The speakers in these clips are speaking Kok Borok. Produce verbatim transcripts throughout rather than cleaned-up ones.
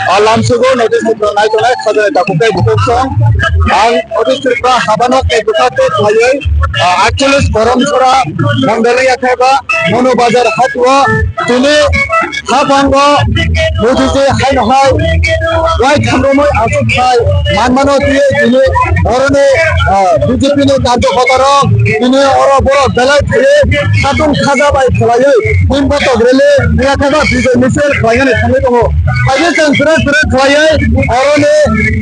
Ah, lamsugo notice ni phrang nai tongnai khajani takhuk tei bukhuk song. Ang notice ni phrang habano tei bwkha tei khlaiwi, ah, actualist Korom Sora Mondoli yakhaiba Monu Bazar hatuo tini haphango Modi ji haino hai wai thamromwi achuk khai manmano twiwi tini oroni, ah, B J P ni karjokortarok tini oro borok belai khaiwi khatung khaja bai khlaiwi bini botok rally yakhaiba bijoi misil khlainani thangwi tongo. Haikhe chwng kwrwi kwrwi khlaiwi oroni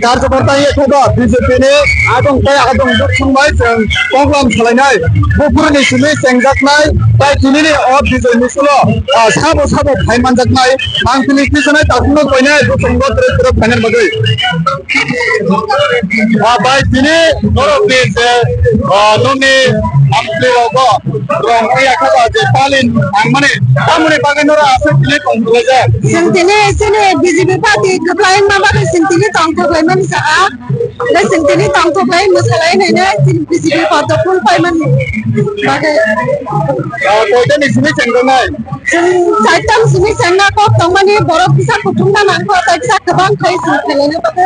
karjokorta wngya khe bo B J P ni adong tei adong duk thumbai chwng koklam salainai. Buphuruni simi chengjaknai tei tinini o bijoi misilo, ah, sabo sabo phai manjaknai. Mangpili kisanai takhukno koinai buchungo kwrwi kwrwi phainani bagwi. Ah, bai tini norok ni je, ah, nokni mangpili rogo rong ya khe ba je palin ang mani tamoni bagwi norok aswk tini tongthok laijak. Chwng tini chini B J P party kwplai wngma bagwi chwng tini tongthok laimani saka. Hwnkhe chwng tini tongthok lai mwsalai nainai chini B J P party phul paimani bagwi. Ah, koita ni simi chengjaknai? Chwng chaitang simi chengna kok tongmani borok kisa kuthumna nangkha tei kisa kwbang khai chwng khailana bagwi.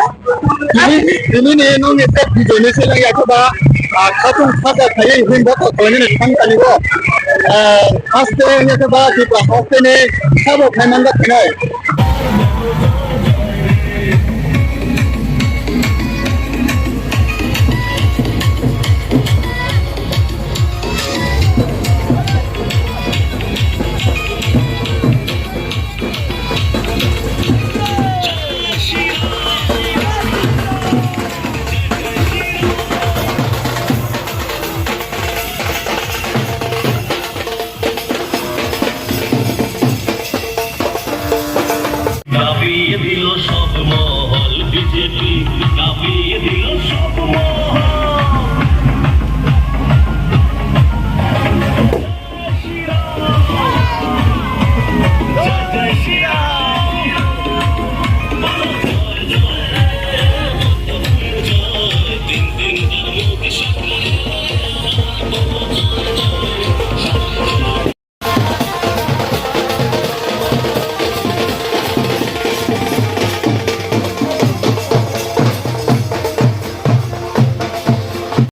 Tini, tini ni nokni tei bijoi ni seleng ya khe ba, ah, khatung khaja khaiwi himba kok khlainani thang tani bo. Ah, haste wngya khe ba Tripura haste ni sabo khai manjak khainai.